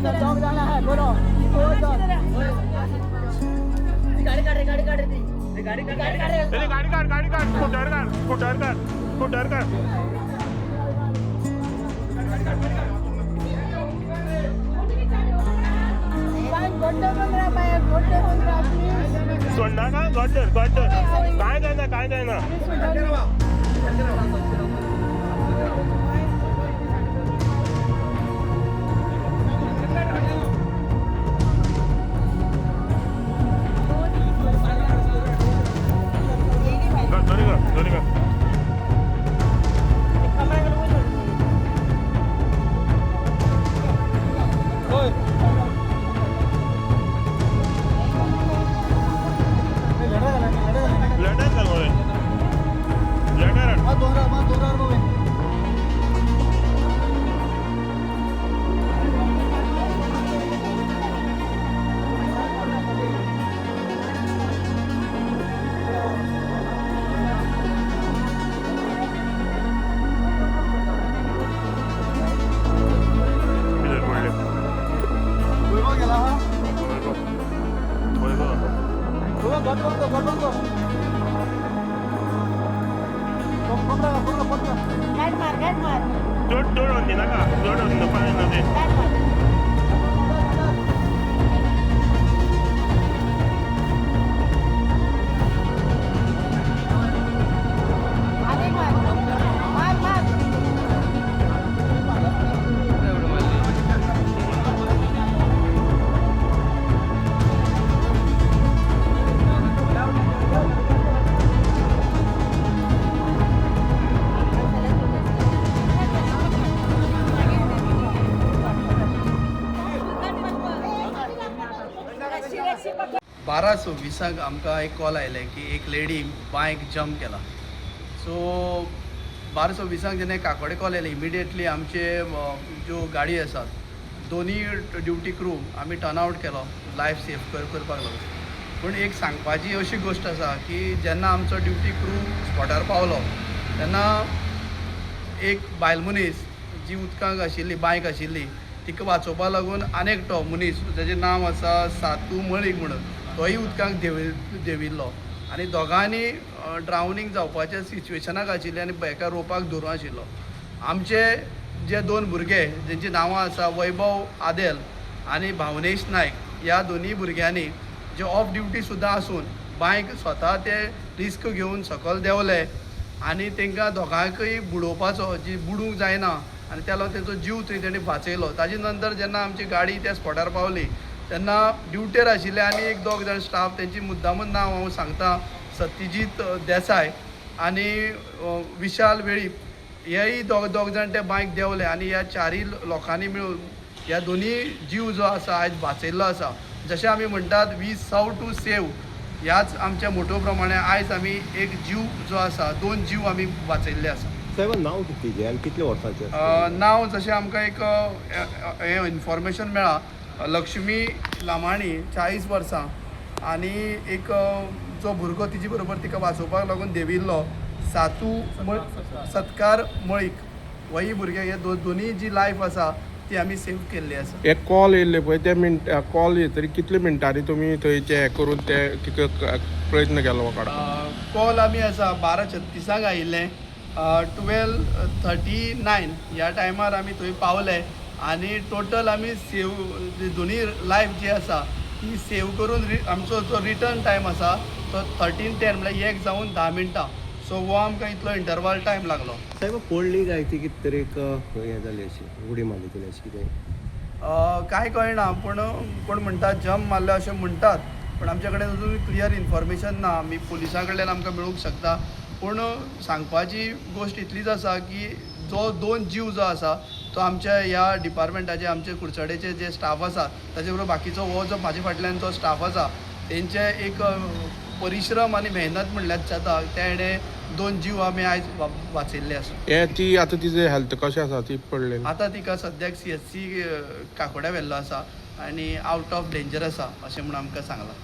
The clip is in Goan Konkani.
चौक जाना है, बोलो। गाडी काढ रे, गाडी काढ रे ती. गाडी काढ, गाडी काढ रे. अरे गाडी काढ, गाडी काढ, स्कूटर काढ, स्कूटर काढ, स्कूटर काढ. सोडणार का? गॉड गॉड, काय जायना, काय जायना. दोन्ही कर, दोन्ही कर. लढत घाल मोबाईल. लढत. इधर पडले. गेला हा. वैभव, वैभव. गाडी मार, गाडी मार. जोड जोड होती नका, जोड होती पाणी नव्हते. गाडी मार. अरे मार, मार, मार. 12:26 आमकां एक कॉल आयलें की एक लेडी बांयक जम्प केला. सो 12:26 जेन्ना काकोडे कॉल आयले, इमिडिएटली आमचे ज्यो गाडी आसात, दोनी ड्युटी क्रू आमी टर्न आवट केलो लायफ सेव करपाक लागून. पूण एक सांगपाची अशी गोश्ट आसा की जेन्ना आमचो ड्युटी क्रू स्पॉटार पावलो तेन्ना एक बायल मनीस जी उदकांत आशिल्ली, बांयक आशिल्ली, तिका वाचोवपा लागून आनी एकटो मनीस जाचें नांव आसा सातू मळीक म्हणून, तोय उदकांत देंविल्लो आनी दोगांनी ड्रावनींग जावपाच्या सिच्युएशनाक आशिल्ले आनी एका रोपाक धरून आशिल्लो. आमचे जे दोन भुरगे जेंची नांवां आसा वैभव आदेल आनी भावनेश नायक, ह्या दोनूय भुरग्यांनी जे ऑफ ड्युटी सुद्दां आसून बांयक स्वता ते रिस्क घेवन सकयल देंवले आनी तांकां दोगांकय बुडोवपाचो, जी बुडूंक जायना आनी त्या लागून तेंचो जीव थंय तेणी वाचयलो. ताजे नंतर जेन्ना आमची गाडी त्या स्पॉटार पावली तेन्ना ड्युटेर आशिल्ले आनी एक दोग जाण स्टाफ, तेंची मुद्दामूच नांव हांव सांगता, सत्यजीत देसाय आनी विशाल वेळीप, हेय दोग दोग जाण ते बांयक देंवले आनी ह्या चारय लोकांनी मेळून ह्या दोनूय जीव जो आसा आयज वाचयल्लो आसा. जशें आमी म्हणटात, we serve to save, ह्याच आमच्या मोटो प्रमाणे आयज आमी एक जीव जो आसा, दोन जीव आमी वाचयल्ले आसा. साहेब, नाव कितें तेजें आनी कितले वर्सांचें आसा? नांव जशें आमकां एक हें इन्फॉर्मेशन मेळ्ळां, लक्ष्मी लामाणी, 40 वर्सां, आनी एक जो भुरगो तिजे बरोबर तिका वाचोवपाक लागून देंविल्लो, सातू सत्कार मळीक, होय भुरगे, हे दोनूय जी लायफ आसा ती आमी सेव केल्ली आसा. एक कॉल येयल्ले पळय, ते मिनट कॉल येतरी कितले मिनटांनी तुमी थंय ते हें करून ते तिका प्रयत्न केलो काडपाक? कॉल आमी आसा 12:36 आयिल्लें, 12:39 ह्या टायमार आमी थंय पावले आनी टोटल आमी सेव दोनूय लायफ जी आसा ती सेव करून आमचो जो रिटर्न टायम आसा तो 13:10, म्हळ्यार 1 जावन 10 मिनटां. सो हो आमकां इतलो इंटरवाल टायम लागलो. साहेब, पडली काय ती कितें तरी एक हें जाली, अशी उडी मारली तिणें, अशें कितें? कांय कळना, पूण कोण म्हणटात जम्प मारले अशें म्हणटात, पूण आमचे कडेन अजून क्लियर इन्फॉर्मेशन ना. आमी पुलिसां कडल्यान आमकां मेळूंक शकता, पूण सांगपाची गोश्ट इतलीच आसा की जो दोन जीव जो आसा तो आमच्या ह्या डिपार्टमेंटाचे, आमचे कुडचडेचे जे स्टाफ आसा ताचे बरोबर बाकीचो हो जो म्हाजे फाटल्यान जो स्टाफ आसा तेंचे एक परिश्रम आनी मेहनत म्हणल्यार जाता, तेणे दोन जीव आमी आयज वाचयल्ले आसा. हे ती आतां तिजें हेल्थ कशें आसा ती पडलेली? आतां तिका सद्याक CHC काकोड्या व्हेल्लो आसा आनी आवट ऑफ डेंजर आसा अशें म्हूण आमकां सांगलां.